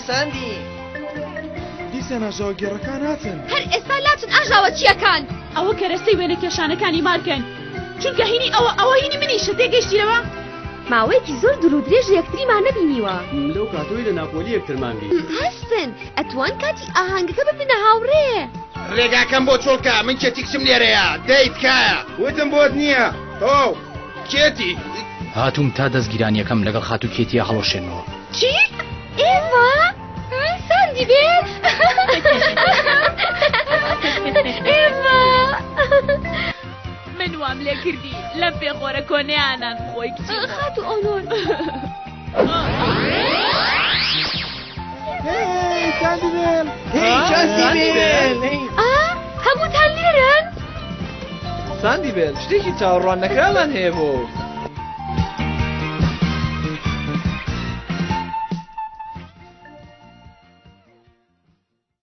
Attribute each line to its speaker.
Speaker 1: ساندی.
Speaker 2: دیسان ئاژاوەگێڕەکان هاتن.
Speaker 3: هەر ئێستا لاچن ئاژاوەچییەکان.
Speaker 4: ئەوە کەرەستەی وێنەکێشانەکانی مارکن چونکە هینی ئەوە ئەوە هینی منیشە تێگەیشتیەوە؟
Speaker 3: ماوەیەکی زۆر دوور و درێژ یەکتریمان نەبینیوە.
Speaker 5: لەو کاتەوەی لە ناپۆلی یەکترمان بینی.
Speaker 3: هەستن ئەتوان کاتی ئاهەنگەکە ببنە هاوڕێ.
Speaker 6: ڕێگاکەم بۆ چۆڵکە من کێتی کچم لێرەیە دەی تکایە.
Speaker 2: وتم بۆت نییە تەواو
Speaker 6: کێتی.
Speaker 7: هاتووم تا دەستگیرانیەکەم لەگەڵ خاتوو کێتیا هەڵوەشێنمەوە.
Speaker 3: چی؟ ئێڤا؟ ساندی بێل؟ ئێڤا؟
Speaker 4: من وام لێ کردی لەم پێخۆرە کۆنەیان نان بخۆی کچی خۆم.
Speaker 3: خاتوو ئۆنۆر.
Speaker 2: هێی ساندی بێل.
Speaker 1: هێی ساندی بێل.
Speaker 3: ئا هەمووتان لێرەن؟
Speaker 1: ساندی بێل شتێکی چاوەڕوان نەکراومان هەیە بۆ.